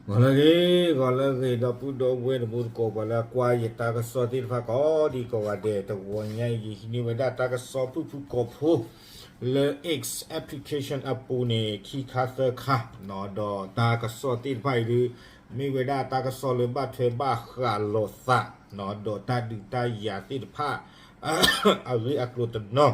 ဂီၤလၢအဂ့ၤ, ဂီၤလၢအဂ့ၤ ဒီပုၢ်ဒီဝဲၢ်တံၤသကိး ပှၤလၢအကွၢ်ယတၢ်ကစီၣ်သ့ၣ်တဖၣ်ကိးဒံကိးဂၤဒဲး, တဂီၤညါအံၤ ယဟံးန့ၢ်ဝဲဒၣ်တၢ်ကစီၣ်ဖုၣ်ဖုၣ်ကိာ်ဖိ လၢ X application အပူၤန့ၣ် ခံခါသၢခါ, ဒီးတၢ်ကစီၣ်သ့ၣ်တဖၣ်အံၤဒုး မ့ၢ်ဝဲဒၣ်တၢ်ကစီၣ်လၢဘၣ်ထွဲဘၣ်ဃးလိာ်သး, ဒီးတၢ်ဒုးတၢ်ယၤသ့ၣ်တဖၣ် အဂ့ၢ်အကျိၤတနီၤ,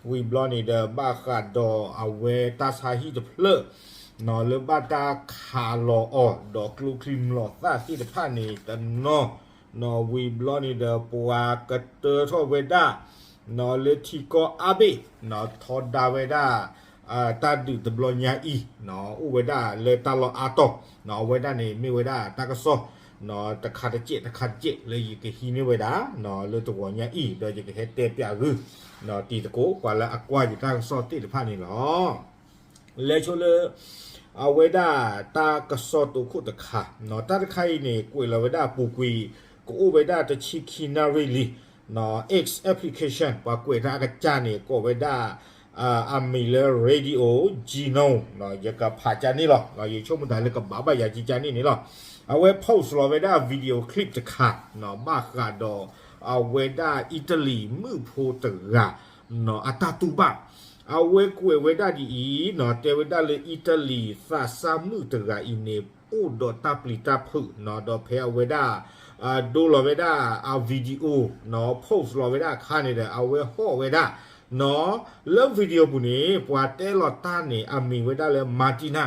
ဝံၤဘျီန့ၣ်ဒီး ဘၣ်ဃးဒီးအဝဲတၢ်ဆါဟံၣ်တဖျၢၣ် လၢဘၣ်တၢ်ခးလီၤအီၤ ဒီးကျိချံမျိာ်သၣ်သ့ၣ်တဖၣ်န့ၣ်တနီၤ, ဝံၤဘျီန့ၣ်ဒီး ပှၤကတၢထီၣ်ဝဲဒၣ် လၢထံကီၢ်အါဘ့ၣ် ထီဒါဝဲဒၣ် တၢ်ဒုးတဘျီညါအံၤ အိၣ်ဝဲဒၣ်လၢတၢ်လီၢ်အါတီၢ်, အဝဲဒၣ်န့ၣ်မ့ၢ်ဝဲဒၣ်တၢ်ကစီၣ် တခါတစဲးတခါတစဲးလၢယကဟံးန့ၢ်ဝဲဒၣ် လၢတဂီၤညါအံၤ ဒီးယကဟဲတဲပၠးဂုာ် တံၤသကိး ပှၤလၢအကွၢ်ယတၢ်ကစီၣ်သ့ၣ်တဖၣ်န့ၣ်လီၤ. လဲၤဆိလၢ အဝဲဒၣ်တၢ်ကစီၣ်တိခိၣ်တခါ, တၢ်တခါအံၤန့ၣ် ကွဲးလီၤဝဲဒၣ်အပူၤကွံာ် ကအိၣ်ဝဲဒၣ်တဆံခံနၣ်ရံၣ်လံ, X application ပှၤကွဲးတၢ်အကစၢ်န့ၣ် ကိးဝဲဒၣ် အမံၤလၢ Radio Gino, ယကဖးကၢ်န့ၣ်လီၤ, ယဆိကမိၣ်တၢ်လၢကဘၣ်ဘၣ်ယၤကကၢ်န့ၣ်န့ၣ်လီၤ. အဝဲ post လီၤဝဲဒၣ် video clip တခါ ဘၣ်ဃးဒီး အဝဲဒၣ်အံၣ်တလံၤမုၣ်ဖိတဂၤ အတၢ်တူၢ်ဘၣ်, အဝဲကွဲးဝဲဒၣ်ဒ်အံၤ, တဲဝဲဒၣ်လၢအံၣ်တလံၤသးစၢ်မုၣ်တဂၤအံၤန့ၣ် အိၣ်ဒီးတၢ်ပျံၤတၢ်ဖုး, ဒီးဖဲအဝဲဒၣ် ဒိလီၤဝဲဒၣ်အ video, post လီၤဝဲဒၣ်အခါန့ၣ်ဒီး အဝဲဟီၣ်ဝဲဒၣ် လၢ video ပူၤန့ၣ် ပှၤတဲလီၤတၢ်န့ၣ် အမံၤဝဲဒၣ်လၢ Martina,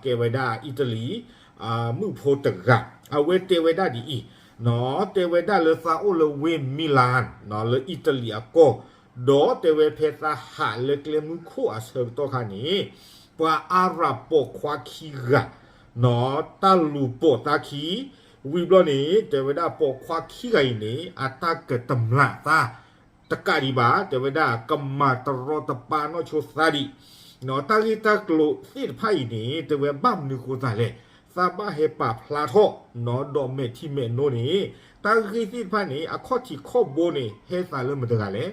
ကဲဝဲဒၣ်အံၣ်တလံၤ မုၣ်ဖိတဂၤ, အဝဲတဲဝဲဒၣ်ဒ်အံၤ, တဲဝဲဒၣ်လၢသးအိၣ်လၢဝ့ၢ် Milan လၢအံၣ်တလံၤအကီၢ်, ဒီးတဲဝဲဖဲသးဟးလၢကျဲမုၢ်ခိၣ်အဆၢကတီၢ်ခါန့ၣ် ပှၤအါရးပိာ်ခွါခံဂၤ တၢ်လူၤပိာ်သးခံ, ဝံၤဘျီန့ၣ် တဲဝဲဒၣ်ပိာ်ခွါခံဂၤအံၤန့ၣ် အတၢ်ကတမျးသး တကးဒံးဘၣ် တဲဝဲဒၣ် ကမၤတရီတပါနီၢ်ဆိသးဒံး, တၢ်ဂ့ၢ်တၢ်ကျိၤသ့ၣ်တဖၣ်အံၤန့ၣ် တဲဝဲဘၣ်မနုၤဃိသးလဲၣ်, သးဘၣ်ဟဲပာ်ဖျါထီၣ် ဒီးမဲာ်ထံမဲာ်နိန့ၣ် တၢ်ဂ့ၢ်သ့ၣ်တဖၣ်န့ၣ် အခီၣ်ထံးခီၣ်ဘိန့ၣ် ဟဲသးလၢမတဂၤလဲၣ်,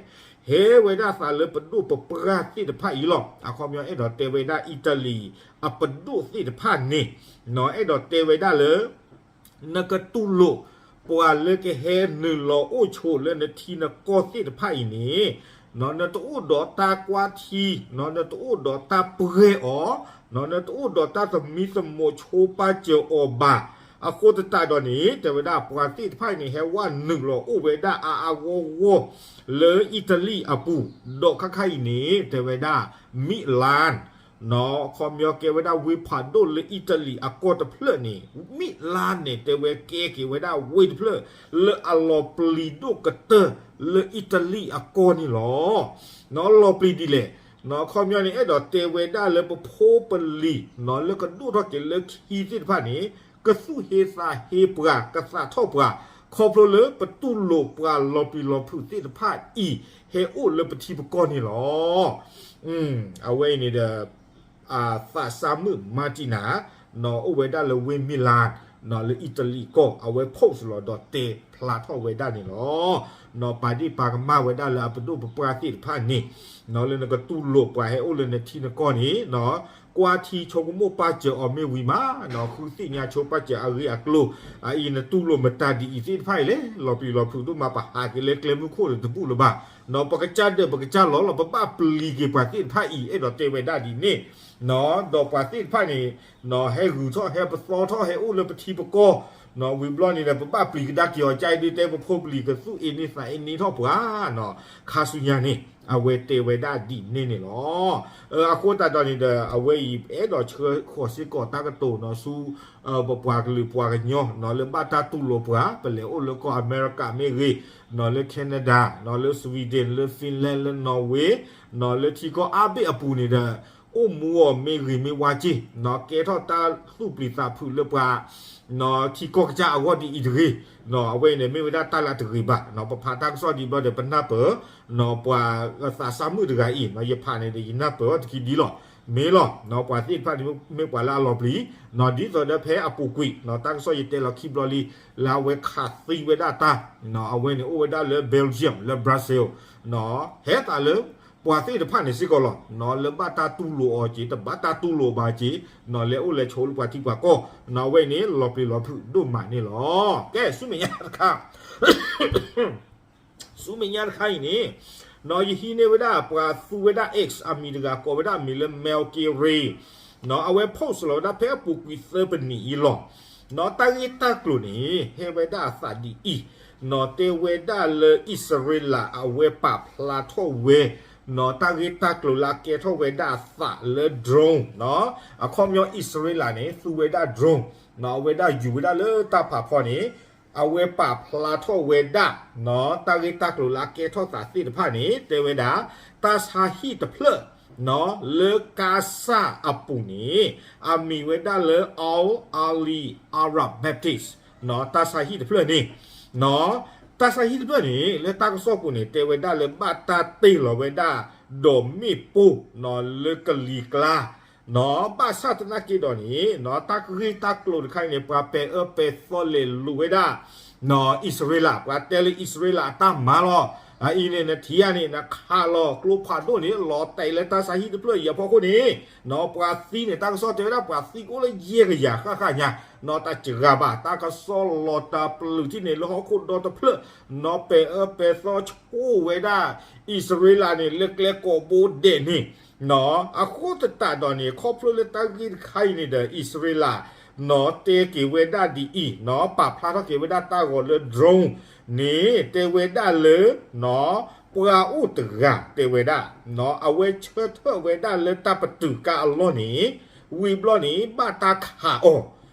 ဟဲဝဲဒၣ်သးလၢပဒိၣ်ပပှၢ်သ့ၣ်တဖၣ်အံၤလီၤ. အခီပညီအဲၣ်ဒိးတဲဝဲဒၣ်အံၣ်တလံၤအပဒိၣ်သ့ၣ်တဖၣ်န့ၣ်, အဲၣ်ဒိးတဲဝဲဒၣ်လၢ နကတူၢ်လိာ် ပှၤလၢကဟဲနုာ်လီၤအိၣ်ဆိးလၢနထံနကီၢ်သ့ၣ်တဖၣ်အံၤန့ၣ်, နတအိၣ်ဒီးတၢ်ကွၢ်ထံ, နတအိၣ်ဒီးတၢ်ပှဲၤအီၤ, နတအိၣ်ဒီးတၢ်သမံသမိးဆိပာ်စၢၤအီၤဘၣ်. အဃိသတးဒီးန့ၣ် တဲဝဲဒၣ်ပှၤသ့ၣ်တဖၣ်အံၤန့ၣ် ဟဲဝဲနုာ်လီၤအိၣ်ဝဲဒၣ်အါအါဂီၢ်ဂီၢ် လၢအံၣ်တလံၤအပူၤ, ဒီးခါခါအံၤန့ၣ် တဲဝဲဒၣ် Milan ခီပညီကဲဝဲဒၣ်ဝ့ၢ်ဖးဒိၣ်လၢအံၣ်တလံၤအကီၢ်တဖျၢၣ်န့ၣ်, Milan န့ၣ် တဲဝဲကဲက့ၤဝဲဒၣ်ဝ့ၢ်တဖျၢၣ် လၢအလီၤပျံၤဒိၣ်ကတၢၢ်လၢအံၣ်တလံၤအကီၢ်န့ၣ်လီၤ. လီၤပျံၤဒ်လဲၣ်, ခီပညီန့ၣ် အဲၣ်ဒိးတဲဝဲဒၣ်လၢပဖိပလံၤ လၢကဒိၣ်ထီၣ်က့ၤလၢခံသ့ၣ်တဖၣ်န့ၣ် ကသူၣ်ဟ့သးဟ့ပှၤ ကသးထီၣ်ပှၤ ခီဖျိလၢပတူၢ်လိာ်ပှၤလီၤပျံၤလီၤဖုးသ့ၣ်တဖၣ်အံၤ ဟဲအိၣ်လၢပထံပကီၢ်န့ၣ်လီၤ. အဝဲအံၤန့ၣ်ဒီး သးစၢ်မုၣ် Martina အိၣ်ဝဲဒၣ်လၢဝ့ၢ် Milan လၢအံၣ်တလံၤကီၢ် အဝဲ post လီၤဒီးတဲဖျါထီၣ်ဝဲဒၣ်န့ၣ်လီၤ. ပာ်ဒ့ၣ်ပာ်ကမၣ်ဝဲဒၣ်လၢအပဒိၣ်ပပှၢ်သ့ၣ်တဖၣ်န့ၣ်, လၢနကတူၢ်လိာ်ပှၤဟဲအိၣ်လၢနထံနကီၢ်န့ၣ်, ကွၢ်ထံဆိကမိၣ်ပာ်စၢၤအီၤမ့ၢ်ဝံၤမး, ဃုသ့ၣ်ညါဆိပာ်စၢၤအဂ့ၢ်အကျိၤ, အအံၤနတူၢ်လိာ်မတၤဒ်အံၤသ့ၣ်တဖၣ်အံၤလဲၣ်, လီၤပျံၤလီၤဖုးဒိၣ်မး ပဟးက့ၤလၢကျဲမုၢ်ခိၣ်န့ၣ်တဘူၣ်လၢၤဘၣ်, ပကစၢ်ဒၢးပကစၢ်လီၤလီၤ ပဘၣ်ပျံၤက့ၤပှၤသ့ၣ်တဖၣ်အံၤ အဲၣ်ဒိးတဲဝဲဒၣ်ဒ်န့ၣ်, ဒီးပှၤသ့ၣ်တဖၣ်န့ၣ် ဟဲဂုၤထီၣ်ဟဲပသီထီၣ်ဟဲအိၣ်လၢပထံပကီၢ်, ဝံၤဘျီန့ၣ်ဒီး ပဘၣ်ပျံၤကဒါက့ၤအီၤ ကဒုးတဲပဖိပလံၤကသူၣ်အ့န့သးအ့န့ထီၣ်ပှၤ, ခါဆူညါန့ၣ် အဝဲတဲဝဲဒၣ်ဒ်န့ၣ်န့ၣ်လီၤ. အဃိသတးဒီးန့ၣ်ဒီး အဝဲအံၤအဲၣ်ဒိးဆှၢဃီၤစ့ၢ်ကီးတၢ်ကတိၤနီၤဆူ ပပှၤကလုာ်ပှၤကညီနီၤ လၢဘၣ်တၢ်တူၢ်လိာ်ပှၤ ပလဲၤအိၣ်လၢကီၢ်အမဲရကၤမ့ၢ်ဂ့ၤ, နီၤလၢ Canada နီၤလၢ Sweden လၢ Finland လၢ Norway နီၤလၢထံကီၢ်အါဘ့ၣ်အပူၤန့ၣ်ဒီး အိၣ်မူအီၤမ့ၢ်ဂ့ၤမ့ၢ်ဝါက့ၢ်, ကဲထီၣ်တၢ်သူၣ်ပျံၤသးဖုးလၢပှၤ ထံကီၢ်ကစၢ်အဂီၢ်ဒ်အံၤတဂ့ၤ, အဝဲအံၤန့ၣ် မ့ၢ်ဝဲဒၣ်တၢ်လၢတဂ့ၤဘၣ်, ပဖးတၢ်ကစီၣ်ဒ်ဘျီဒီး ပနၢ်ပၢၢ် ပှၤသးစၢ်မုၣ်တဂၤအံၤ, ယဖးန့ၣ်ဒီး ယနၢ်ပၢၢ်အီၤတခံဒံလီၤ. မ့ၢ်လီၤ, ပှၤသ့ၣ်တဖၣ်န့ၣ်မ့ၢ်ပှၤလၢအလီၤပျံၤ, ဒ်သိးဒီးဖဲအပူၤကွံာ် တၢ်ကစီၣ်ယတဲလီၤခံဘျီလံ, လၢအဝဲခးသံဝဲဒၣ်တၢ်, အဝဲန့ၣ်အိၣ်ဝဲဒၣ်လၢ Belgium လၢ Brussels ဟဲသးလၢ ပှၤသ့ၣ်တဖၣ်န့ၣ်စ့ၢ်ကီးလီၤ. လၢဘၣ်တၢ်တူၢ်လိာ်အီၤက့ၤ တဘၣ်တၢ်တူၢ်လိာ်ဘၣ်က့ၤ လဲၤအိၣ်လဲၤဆိးလၢပှၤထံပှၤကီၢ်, အဝဲန့ၣ် လီၤပျံၤလီၤဖုးဒိၣ်မးန့ၣ်လီၤ. ကဲ ဆူမဲာ်ညါတခါ ဆူမဲာ်ညါတခါအံၤန့ၣ် ယဟံးန့ၢ်ဝဲဒၣ်ပှၤသူဝဲဒၣ် X အမံၤတဂၤ ကိးဝဲဒၣ်အမံၤလၢ Mel Gary အဝဲ post လီၤဝဲဒၣ်ဖဲအပူၤကွံာ်သၢပနံၤအံၤလီၤ. တၢ်ဂ့ၢ်တၢ်ကျိၤန့ၣ် ဟဲဝဲဒၣ်အသးဒ်အံၤ, တဲဝဲဒၣ်လၢအံၣ်စရ့လးအဝဲပာ်ဖျါထီၣ်ဝဲ တၢ်ဂ့ၢ်တၢ်ကျိၤလၢအကဲထီၣ်ဝဲဒၣ်အသးလၢ drone အခီပညီအံၣ်စရ့လးန့ၣ် သူဝဲဒၣ် drone အဝဲဒၣ်ယူၤဝဲဒၣ်လၢတၢ်ဖးဖီန့ၣ် အဝဲပာ်ဖျါထီၣ်ဝဲဒၣ် တၢ်ဂ့ၢ်တၢ်ကျိၤလၢအကဲထီၣ်သးသ့ၣ်တဖၣ်န့ၣ် တဲဝဲဒၣ် တၢ်ဆါဟံၣ်တဖျၢၣ် လၢကါစၢ်အပူၤန့ၣ် အမံၤဝဲဒၣ်လၢ Al Ahli Arab Baptist တၢ်ဆါဟံၣ်တဖျၢၣ်န့ၣ် တၢ်ဆါဟံၣ်တဖျၢၣ်န့ၣ် လၢတၢ်ကစီၣ်ပူၤန့ၣ် တဲဝဲဒၣ်လၢဘၣ်တၢ်တ့ၢ်လီၤဝဲဒၣ် ဒီးမ့ၣ်ပိၢ် လၢကလံၤကျါ ဘၣ်ဆၣ်သနာ်က့ဒီးန့ၣ် တၢ်ဂ့ၢ်တၢ်ကျိၤတခါအံၤန့ၣ် ပှၤပဲာ်အၢပဲာ်သီလဲၤလူၤဝဲဒၣ် အံၣ်စရ့လး ပှၤတဲလၢအံၣ်စရ့လးအတၢ်မၤလီၤ. အအံၤန့ၣ် နထံၣ်ဧါန့ၣ် နခးလီၤကျိဖးဒိၣ်န့ၣ် လီၤတဲာ်လၢတၢ်ဆါဟံၣ်တဖျၢၣ်အံၤအဖီခိၣ်န့ၣ် ပှၤသံန့ၣ် တၢ်ကစီၣ်တဲဝဲဒၣ် ပှၤသံကအိၣ်လၢယဲၢ်ကယၤဃၣ်ဃၣ်ညါ တၢ်စှၤဘၣ် တၢ်ကစီၣ်လီၤတၢ်ပျုၤထံၣ်န့ၣ် လၢဟီၣ်ခိၣ်ဒီတဖျၢၣ် ပဲာ်အၢပဲာ်သီဆိၣ်ဝဲဒၣ် အံၣ်စရ့လးန့ၣ် လၢကျဲကိးဘိဒဲးန့ၣ် အဃိသတးဒီးန့ၣ် ခီဖျိလၢတၢ်ဂ့ၢ်တခါအံၤန့ၣ်ဒီး အံၣ်စရ့လး တဲက့ၤဝဲဒၣ်ဒ်အံၤ ပာ်ဖျါထီၣ်က့ၤဝဲဒၣ်တၢ်ဂီၤလၢ drone န့ၣ် တဲဝဲဒၣ်လၢ ပှၤအိၣ်တဂၤတဲဝဲဒၣ် အဝဲဆၢထၢၣ်ဝဲဒၣ်လၢတၢ်ပတုာ်ကါအလီၢ်န့ၣ် ဝံၤဘျီန့ၣ် ဘၣ်တၢ်ခးအီၤ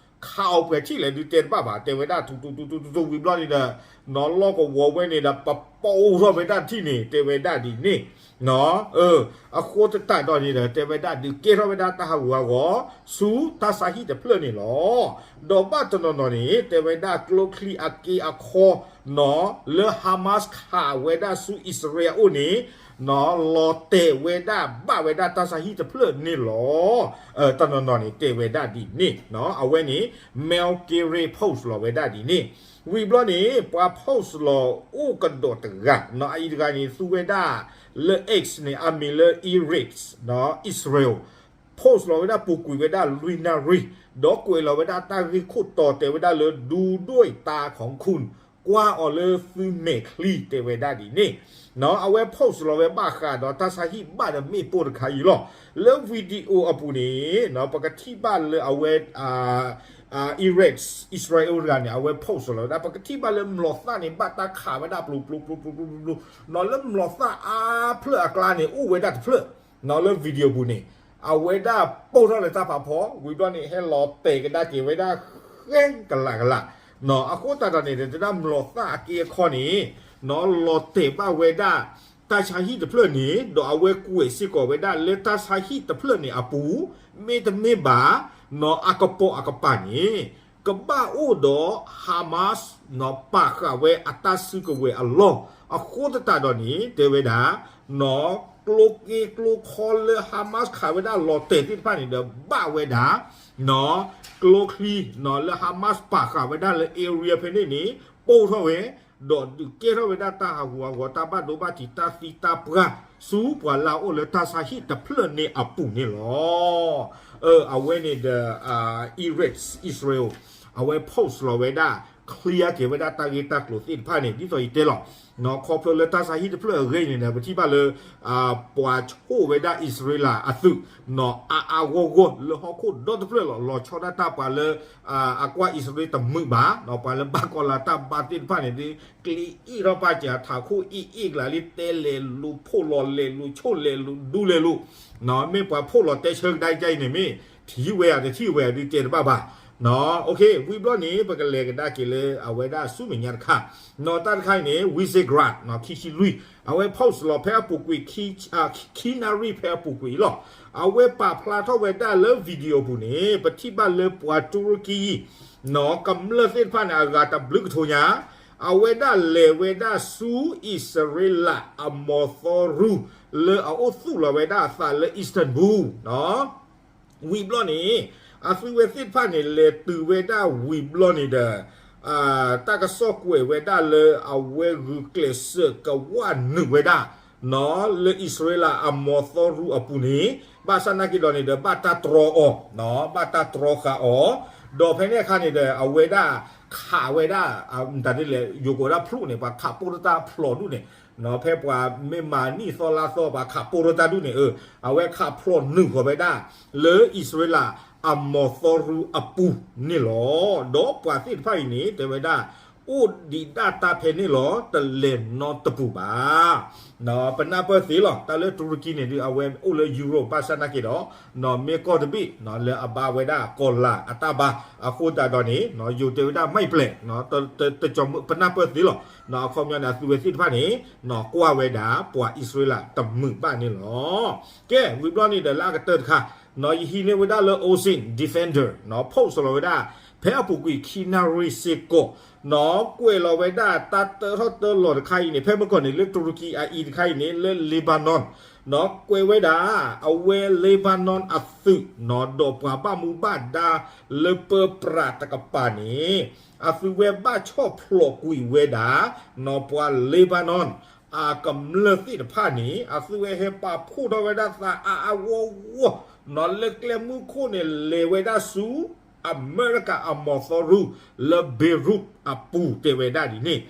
ခးအီၤပှဲၤထံၣ်လဲၣ်ဒုးတဲတဘၣ်ဘၣ် တဲဝဲဒၣ် ထူထူထူထူထူထူဝံၤဘျီန့ၣ်ဒီး နီၢ်လီၢ်ကဝီၤဝဲန့ၣ်ဒီး ပပိာ်ထီၣ်ဝဲဒၣ်ထံၣ်န့ၣ် တဲဝဲဒၣ်ဒ်န့ၣ် အဃိသတးဒီးန့ၣ်ဒီး တဲဝဲဒၣ်ဒုးကဲထီၣ်ဝဲဒၣ်တၢ်ဟးဂူာ်ဟးဂီၤ ဆူတၢ်ဆါဟံၣ်တဖျၢၣ်န့ၣ်လီၤ. ဒီးဘၣ်တနီၤနီၤန့ၣ် တဲဝဲဒၣ်ကျိချံအက့အခီ လၢ Hamas ခးဝဲဒၣ်ဆူအံၣ်စရ့လးအအိၣ်န့ၣ် လီၤတဲာ်ဝဲဒၣ်ဘၣ်ဝဲဒၣ်တၢ်ဆါဟံၣ်တဖျၢၣ်န့ၣ်လီၤ. တနီၤနီၤန့ၣ် တဲဝဲဒၣ်ဒ်န့ၣ် အဝဲန့ၣ် Mel Gary post လီၤဝဲဒၣ်ဒ်န့ၣ် ဝံၤဘျီန့ၣ် ပှၤ post လီၤအိၣ်ကဒီးတဂၤ အအံၤတဂၤန့ၣ် သူဝဲဒၣ်လၢ X န့ၣ် အမံၤလၢ Erez Israel post လီၤဝဲဒၣ်ပူၤကွံာ်ဝဲဒၣ်လွံၢ်နၣ်ရံၣ် ဒီးကွဲးလီၤဝဲဒၣ်တၢ်ဂ့ၢ်ခိၣ်တီတဲဝဲဒၣ်လၢ ဒူဒွဲၣ်တၢ်ခီၣ်ခူၣ် ကွၢ်အီၤလၢသုမဲာ်ချံတဲဝဲဒၣ်ဒ်န့ၣ် အဝဲ post လီၤဝဲဘၣ်ဃးဒီးတၢ်ဆါဟံၣ်ဘၣ်ဒီးမ့ၣ်ပိၢ်တခါအံၤလီၤ. လၢ video အပူၤန့ၣ် ပကထံၣ်ဘၣ်လၢအဝဲ Erez Israel တဂၤန့ၣ် အဝဲ post လီၤဝဲဒၣ် ပကထံၣ်ဘၣ်လၢမျိာ်သၣ်န့ၣ် ဘၣ်တၢ်ခးဝဲဒၣ်ပျူၤပျူၤပျူၤပျူၤပျူၤပျူၤ လၢမျိာ်သၣ်အါဖျၢၣ်အကျါန့ၣ် အိၣ်ဝဲဒၣ်တဖျၢၣ် လၢ video ပူၤန့ၣ် အဝဲဒၣ်ပိာ်ထီၣ်လၢတၢ်ဖးဖီ ဝံၤဘျီန့ၣ် ဟဲလီၤတဲာ်ကဒါက့ၤဝဲဒၣ်ဃဲကလးကလး အဃိသတးဒီးန့ၣ် တဲဒၣ်မျိာ်သၣ်အက့အခီန့ၣ် လီၤတဲာ်ဘၣ်ဝဲဒၣ် တၢ်ဆါဟံၣ်တဖျၢၣ်န့ၣ် ဒီးအဝဲကွဲးစ့ၢ်ကီးဝဲဒၣ်လၢတၢ်ဆါဟံၣ်တဖျၢၣ်န့ၣ်အပူၤ မ့တမ့ၢ်ဘၣ် အကပိာ်အကပၤန့ၣ် ကဘၣ်အိၣ်ဒီး Hamas ပာ်ဃာ်ဝဲအတၢ်စုကဝဲၤအလီၢ် အဃိသတးဒီးန့ၣ် တဲဝဲဒၣ် ကျိက့ကျိခီလၢ Hamas ခးဝဲဒၣ်လီၤတဲာ်သ့ၣ်တဖၣ်န့ၣ်ဒီး ဘၣ်ဝဲဒၣ် ကျိချံ လၢ Hamas ပာ်ဃာ်ဝဲဒၣ်လၢ area ဖဲန့ၣ်န့ၣ် ပိာ်ထီၣ်ဝဲ ဒီးဒုးကဲထီၣ်ဝဲဒၣ်တၢ်ဟးဂူာ်ဟးဂီၤ တၢ်ဘၣ်ဒိဘၣ်ထံး တၢ်သံတၢ်ပှၢ် ဆူပှၤလၢအအိၣ်လၢတၢ်ဆါဟံၣ်တဖျၢၣ်န့ၣ်အပူၤန့ၣ်လီၤ. အဝဲန့ၣ်ဒီး Erez Israel အဝဲ post လီၤဝဲဒၣ် clear က့ၤဝဲဒၣ်တၢ်ဂ့ၢ်တၢ်ကျိၤသ့ၣ်တဖၣ်န့ၣ် ဒ်သိးယတဲလီၤ ခီဖျိလၢတၢ်ဆါဟံၣ်တဖျၢၣ်အဂ့ၢ်န့ၣ်ဒီး ပထံၣ်ဘၣ်လၢ ပှၤဆိၣ်ဝဲဒၣ်အံၣ်စရ့လးအသုး အါအါဂီၢ်ဂီၢ်လၢဟီၣ်ခိၣ်ဒီတဖျၢၣ်လီၤ. လီၤဆီဒၣ်တၢ်ပှၤလၢ အကွၢ်အံၣ်စရ့လးတမုာ်ဘၣ် ပှၤလၢဘၣ်ကီးလၤတၢ်ဘါသ့ၣ်တဖၣ်န့ၣ် ဒ်ကျ့အ့ၣ်ထီၣ်ပာ်စၢၤထးခိၣ်အ့ၣ်အ့ၣ်ကလးလံ တဲလဲၤလူၤ ဖှိၣ်လီၤလဲၤလူၤ ဆိၣ်လဲၤလူၤ ဒူလဲၤလူၤ မ့ၢ်ပှၤဖှိၣ်လီၤတဲဆၢကဒါကဒါအံၤန့ၣ်မ့ၢ် ထံၣ်ဝဲဧါတထံၣ်ဝဲဧါဒုးတဲတဘၣ်ဘၣ်. ဝံၤဘျီန့ၣ် ပကလဲၤကဒါက့ၤလၢအဝဲဒၣ်ဆူမဲာ်ညါတခါ တၢ်တခါအံၤန့ၣ် Visegrad ခံဆံလွံၢ် အဝဲ post လီၤဖဲအပူၤကွံာ် ခံနၣ်ရံၣ်ဖဲအပူၤကွံာ်အံၤလီၤ. အဝဲပာ်ဖျါထီၣ်ဝဲဒၣ်လၢ video ပူၤန့ၣ် ပထံၣ်ဘၣ်လၢပှၤတူရကံ ကမျၢၢ်သ့ၣ်တဖၣ်န့ၣ် အဂၤတဘျုးကထိညါ အဝဲဒၣ်လဲၤဝဲဒၣ်ဆူအံၣ်စရ့လးအမီၤသီရူ လၢအအိၣ်သူၣ်လီၤဝဲဒၣ်အသးလၢ Istanbul ဝံၤဘျီန့ၣ် အသုဝဲသ့ၣ်တဖၣ်န့ၣ် လဲၤတုၤဝဲဒၣ်ဝံၤဘျီန့ၣ်ဒီး တၢ်ကစီၣ်ကွဲးဝဲဒၣ်လၢအဝဲဂုာ်ကျဲးစၢးကဝၣ်နုာ်ဝဲဒၣ် လၢအံၣ်စရ့လးအမိၢ်သီရူအပူၤန့ၣ် ဘၣ်ဆၣ်နာ်က့ဒီးန့ၣ်ဒီး ဘၣ်တၢ်တြီအီၤ, ဘၣ်တၢ်တြီဃာ်အီၤ, ဒီးဖဲန့ၣ်အခါန့ၣ်ဒီး အဝဲဒၣ်ခးဝဲဒၣ် တၢ်ဒ်လဲၣ် ယိၤကိးဝဲဒၣ်ဖျိးန့ၣ် ပှၤခးပိၢ်ထီၣ်တၢ်ဖျိးဒူၣ်န့ၣ်, ဖဲပှၤမ့ၢ်မၤနံၣ်သီလါသီ ပှၤခးပိၢ်ထီၣ်တၢ်ဒူၣ်န့ၣ် အဝဲခးဖျိးနုာ်ဃီၤဝဲဒၣ် လၢအံၣ်စရ့လးအမိၢ်သီရူအပူၤန့ၣ်လီၤ. ဒီးပှၤသ့ၣ်တဖၣ်အံၤန့ၣ် တဲဝဲဒၣ် အိၣ်ဒံးဒၣ်တၢ်ဖဲန့ၣ်လီၤ, တလဲၤနီတပူၤဘၣ်. ပနၢ်ပၢၢ်သ့လီၤ, တၢ်လၢတူရကံန့ၣ်ဒီး အဝဲအိၣ်လၢယူရိၣ် ဘၣ်ဆၣ်နာ်က့ဒီး မ့ၢ်ကီၢ်တဘ့ၣ် လၢအဘါဝဲဒၣ်ကီၢ်လၤအတၢ်ဘါ, အဃိသတးဒီးန့ၣ် ယိၤတဲဝဲဒၣ် မ့ၢ်ပျဲၢ် ပနၢ်ပၢၢ်သ့လီၤ. အခီပညီန့ၣ် အသုဝဲသ့ၣ်တဖၣ်န့ၣ် ကွၢ်ဝဲဒၣ်ပှၤအံၣ်စရ့လးတမုာ်ဘၣ်န့ၣ်လီၤ. ကဲ ဝံၤဘျီန့ၣ်ဒီးလၢအကတၢၢ်တခါ ယဟံးန့ၢ်ဝဲဒၣ်လၢ Ocean Defender post လီၤဝဲဒၣ် ဖဲအပူၤကွံာ်ခံနၣ်ရံၣ်စ့ၢ်ကီး ကွဲးလီၤဝဲဒၣ်တၢ်တၢထီၣ်တၢလီၤတခါအံၤန့ၣ် ဖဲမုၢ်ကီၢ်န့ၣ် လၢတူရကံအအံၤတခါအံၤန့ၣ် လၢ Lebanon ကွဲးဝဲဒၣ် အဝဲ Lebanon အသုး ဒီးပှၤဘၣ်မူဘၣ်ဒါလၢပၢပြးတကပၤန့ၣ် အသုဝဲဘၣ်ဆီၣ်ဖျိးကွံာ်ဝဲဒၣ် ပှၤ Lebanon အကမျၢၢ်သ့ၣ်တဖၣ်န့ၣ် အသုဝဲဟဲပာ်ဖှိၣ်ထီၣ်ဝဲဒၣ်သးအါအါဂီၢ်ဂီၢ် လၢကျဲမုၢ်ခိၣ်န့ၣ် လဲၤဝဲဒၣ်ဆူ အမဲရကၤအမိၢ်သီရူ လၢ Beirut အပူၤ တဲဝဲဒၣ်ဒ်န့ၣ်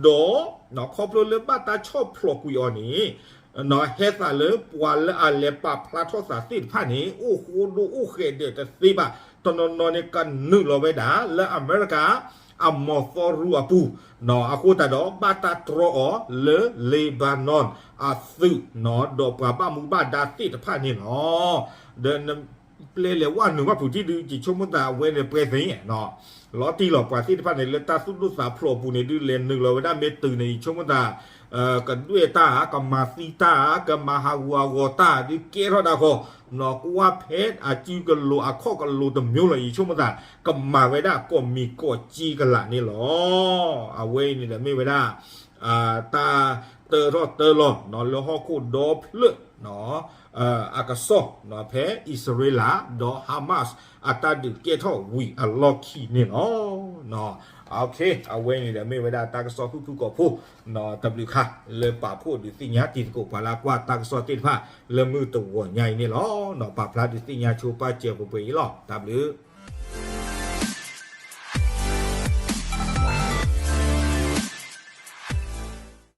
ဒီး ခီဖျိလၢဘၣ်တၢ်ဆီၣ်ဖျိးကွံာ်အီၤန့ၣ် ဟဲသးလၢပှၤလၢအလဲၤပာ်ဖျါထီၣ်သးသ့ၣ်တဖၣ်န့ၣ် အိၣ်ဃိဒိၣ်အိၣ်ဃဲးဒဲးတသ့ဘၣ်, တနီၤနီၤန့ၣ် ကနုာ်လီၤဝဲဒၣ် လၢအမဲရကၤ အမိၢ်သီရူအပူၤ, အဃိသတးဒီး ဘၣ်တၢ်တြီအီၤလၢ Lebanon အသုး ဒီးပှၤဘၣ်မူဘၣ်ဒါသ့ၣ်တဖၣ်န့ၣ်လီၤ. ဒီး ပျဲလဲၤဝဲနုာ်ဘၣ်ပူၤထံၣ်ဒုး ယဆိကမိၣ်သးအဝဲန့ၣ်ပှဲၤသ့ လီၤတံၢ်လီၤ ပှၤသ့ၣ်တဖၣ်န့ၣ် လၢတၢ်သူၣ်ဒိၣ်သးဖျိးအပူၤန့ၣ်ဒုး လဲၤနုာ်လီၤဝဲဒၣ်မ့ၢ်တုၤန့ၣ် ယဆိကမိၣ်သး ကဒွဲၣ်တၢ်ဧါ ကမၤသံတၢ်ဧါ ကမၤဟးဂူာ်ဟးဂီၤတၢ်ဒုးကဲထီၣ်ဒၣ်ဃီ ကွၢ်ဖဲအစုကလိၤအခီၣ်ကလိၤတမျိုးလီၤ ယဆိကမိၣ်သး ကမၤဝဲဒၣ်ကိးမံၤကိးကၠံကလာ်န့ၣ်လီၤ. အဝဲအံၤန့ၣ်ဒီးမ့ၢ်ဝဲဒၣ် တၢ်တၢထီၣ်တၢလီၤ လၢဟီၣ်ခိၣ်ဒီဖျၢၣ် အကစီၣ် ဖဲအံၣ်စရ့လး ဒီး Hamas အတၢ်ဒုးကဲထီၣ်ဝံၤအလီၢ်ခံန့ၣ်လီၤ. အဝဲန့ၣ်ဒီးမ့ၢ်ဝဲဒၣ်တၢ်ကစီၣ်ဖုၣ်ဖုၣ်ကိာ်ဖိ တဘျုးခါ လၢပာ်ဖှိၣ်ဒုးသ့ၣ်ညါတံၤသကိးပှၤလၢအကွၢ်တၢ်ကစီၣ်သ့ၣ်တဖၣ် လၢမုၢ်တဂီၤညါအံၤန့ၣ်လီၤ. ပာ်ဖျါဒုးသ့ၣ်ညါဆိပာ်စၢၤပှဲၤပှဲၤအံၤလီၤ. တၢ်ဘျုး